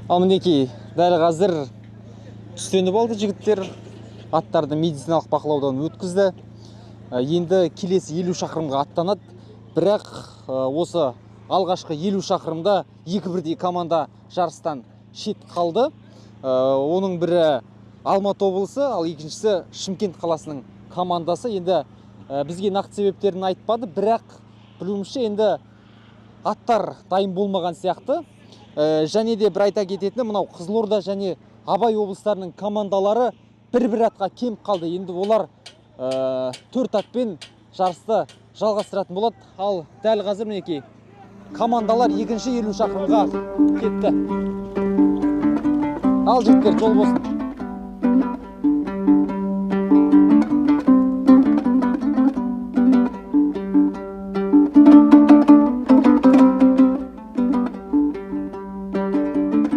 Ал мінекей, дәл қазір түстеніп алды жігіттер, аттарды медициналық бақылаудан өткізді. Енді келесі 50 шақырымға аттанады. Бірақ осы алғашқы 50 шақырымда екі бірдей команда жарыстан шет қалды. Оның бірі Алматы облысы, ал екіншісі Шымкент қаласының командасы. Енді бізге нақты себептерін айтпады, бірақ білуімізше, енді аттар дайын болмаған сияқты. Және де бір айта кететіні, мынау Қызылорда және Абай облыстарының командалары бір бір атқа кем қалды. Енді олар төрт атпен жарысты жалғастыратын болады. Ал дәл қазір, мінекей, командалар екінші 50 шақырымға кетті. Ал, жігіттер, жол болсын!